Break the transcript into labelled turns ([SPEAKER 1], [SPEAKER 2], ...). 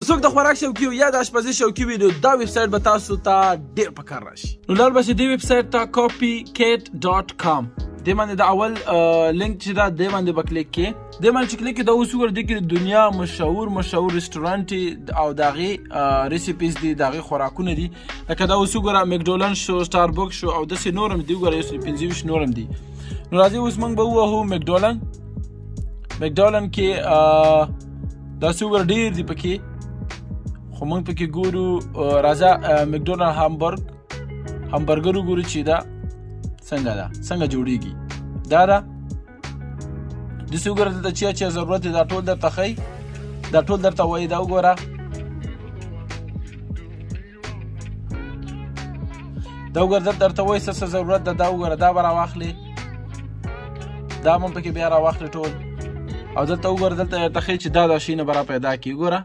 [SPEAKER 1] څوک د خوراک شوقي یا د آشپزۍ شوقي وي، نو دا ویب سایټ به تاسو ته ډیر په کار راشي. نو لاړ به شئ دې ویب سایټ ته، copycat.com. دې باندې د اول لینک چې دا دې باندې به کلیک کې. دې باندې چې کلیک کې، دا اوس وګوره، دې کې د دنیا مشهور مشهور رستورانت او د هغې recipes دي، د هغې خوراکونه دي. لکه دا اوس وګوره، مکډولن شو، سټاربکس شو او داسې نور هم دي. وګوره، یو سل 25 نور هم دي. نو راځي اوس موږ به ووهو مکډولن. مکډولن کې داسې وګوره، ډېر دي پکې، خو موږ پکې ګورو. راځه مکډونالډ همبرګر وګورو چې دا څنګه ده، څنګه جوړیږي. دا ده، داسې وګوره، دلته چې ضرورت دی، دا ټول درته ښیي، دا ټول درته وایي. دا وګوره، دا وګوره، دلته درته وایي څه څه ضرورت ده. دا وګوره، دا به راواخلې، دا هم پکې بیا راواخلې ټول. او دلته وګوره، دلته درته ښیي چې دا دا شیونه به را پیدا کړي. وګوره.